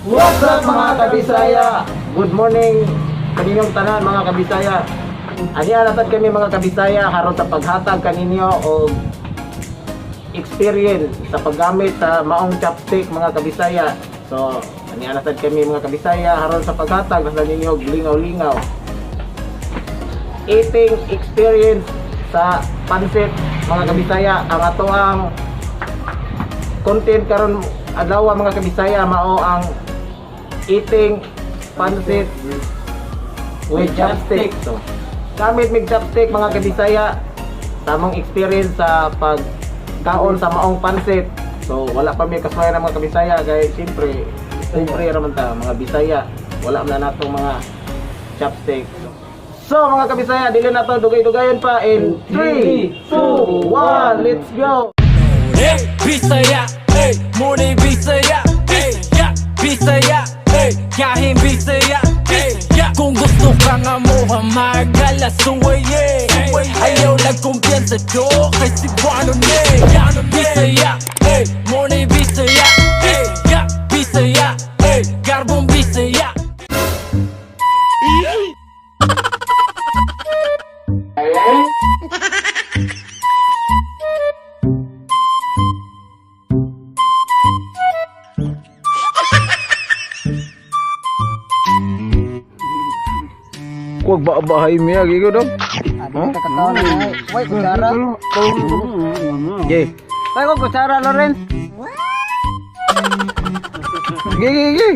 What's up, mga kabisaya? Good morning kaninyong tanan, mga kabisaya. Aniya na sad kami, mga kabisaya, haron sa paghatag kaninyo og experience sa paggamit sa maong chopstick, mga kabisaya. So, aniya na sad kami, mga kabisaya, haron sa paghatag sa ninyo og lingaw-lingaw. Eating experience sa pansit, mga kabisaya. Ang ato ang content karon adlaw, mga kabisaya, mao ang eating pansit with chopstick. So, gamit mig chopstick, mga kabisaya, tamang experience sa pagkaon sa maong pansit. So, wala pa mi kasuwayan ng mga kabisaya kay siyempre, siyempre raman ta mga Bisaya, wala man natong mga chopstick. So, mga kabisaya, dili na to dugay-dugayon pa. In 3, 2, 1, let's go! Hey, Bisaya, hey, morning Bisaya, hey, Bisaya, hey, kahin Bisaya, hey. Kung gusto ka nga mo magala suway, yeah. Ayaw lang kumpiyansa do, kay Cebuano ni. Bisaya, hey, morning Bisaya, hey, Bisaya, hey, garbong Bisaya. Wag ba bahay miya gigo dong. Kakataon na ay. Way, kutsara. Ge. Way ko kutsara, Loren. Ge ge ge.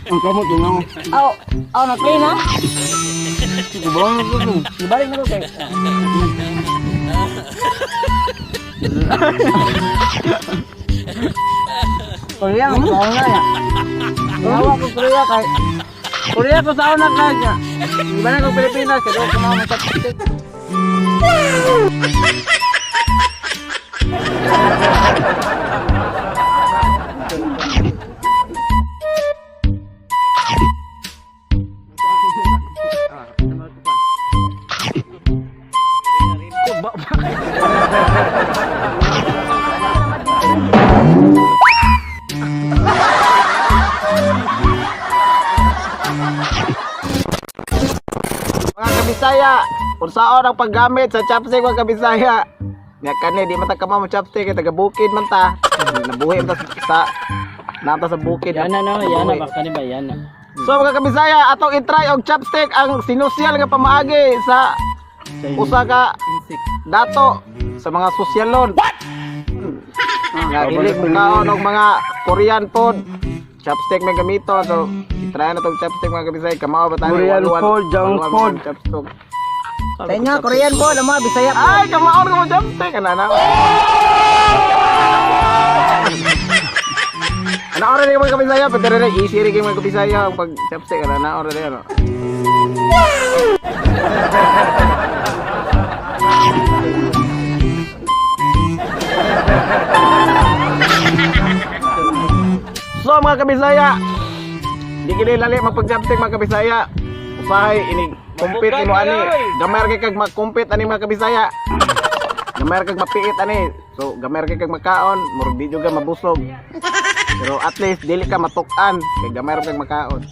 Ang kamot yun ako. Aw, aw na clean ha. Ibalik na ko kay. Korea ang sauna ya. Yawa ko Korea kay. Korea ko sauna kay. Iba na ko Pilipinas kay do ko mga chopstick. Mga kabisaya, unsaon ang paggamit sa chopstick, mga kabisaya? Nya kani di man ta kama mo chopstick kay taga bukid man ta. Nabuhi man ta sa nata sa bukid. Yana na, yana ba kani ba yana? So, mga kabisaya, atong i-try og chopstick ang sinusyal nga pamaagi sa usa ka dato sa mga sosyalon. Nga hilig mukaon og mga Korean food. Chopstick may gamito. So, i-try na tong chopstick, mga kabisaya. Kamao ba tayo? Korean food, junk food. Chopstick. Sa inyo, Korean po, mga Bisaya po. Ay, kamaon ka mo chopstick. Ano na? Ano oras yung mga kabisaya? Pwede rin, easy rin yung mga kabisaya ang pag chopstick. Ano na oras rin, ano? So, mga kabisaya, di kini lali magpag-chopstick, mga kabisaya. Usahay ini compete nimo ani. Gamay ra kay kag mag-compete ani, mga kabisaya. Gamay ra kag mapiit ani. So gamay ra kay kag makaon, murag di jud ka mabusog. Pero at least dili ka matuk-an kay gamay ra kag makaon.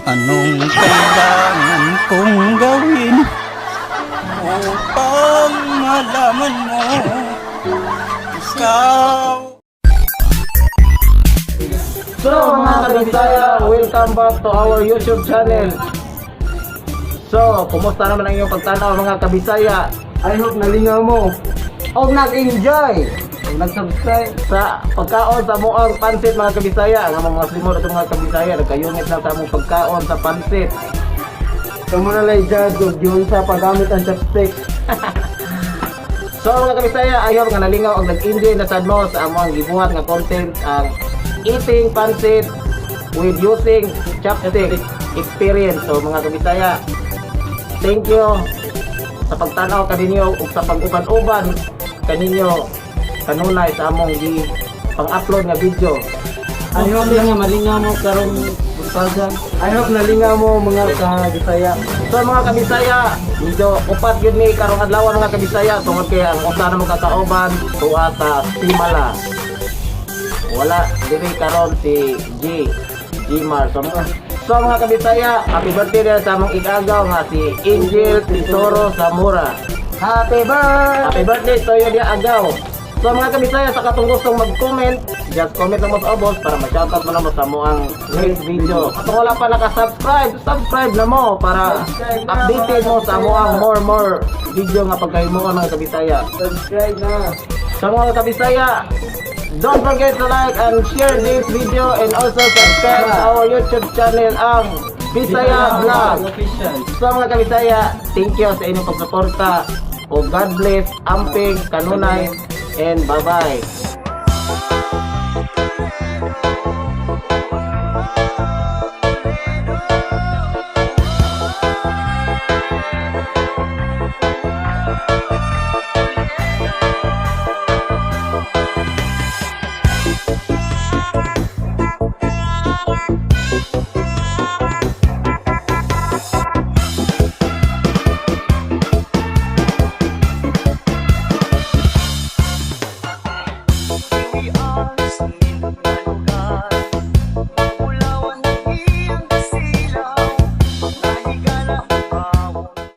Anong kailangan kong gawin upang malaman mo ikaw? So, mga kabisaya, welcome back to our YouTube channel. So, kumusta naman ang inyong pagtanaw, mga kabisaya? I hope nalingaw mo. Og nag-enjoy. Og nag-subscribe. Sa pagkaon sa amoang pansit, mga kabisaya. Ang among mga slimor atong mga kabisaya, nagkayungit lang sa among pagkaon sa pansit. Kamo na lang judge og yun sa paggamit ang chopstick. So mga kabisaya, I hope nga nalingaw og nag-enjoy na sad mo sa among gibuhat nga content, ang eating pansit with using chopstick experience. So mga kabisaya, thank you sa pagtanaw kaninyo ug sa pag-uban-uban kaninyo kanunay sa among gi pang-upload nga video. I hope nga malingaw mo karong buntagan. I hope nalingaw mo, mga kabisaya. So mga kabisaya, medyo upat yun ni karong adlaw, mga kabisaya, tungod kay ang usa na mga kauban tuwa sa Simala. Wala diri karon si G G Mar. So mga kabisaya, happy birthday din sa among igagaw nga si Angel Tesoro Zamora. Happy birthday! Happy birthday to you dia, agaw. So mga kabisaya, sa katong gustong mag-comment, just comment lang mo sa ubos para ma-shoutout mo na mo sa amoang next video. At kung wala pa naka-subscribe, subscribe na mo para Subscribe na, updated mga mo sa amoang more more video nga pagkahimuon, mga kabisaya. Subscribe na. So mga kabisaya, don't forget to like and share this video and also subscribe to our YouTube channel, ang Bisaya Vlog. Official. So mga kabisaya, thank you sa inyong pagsuporta. O God bless, amping, kanunay, and bye-bye. We are sa nindot nga lugar.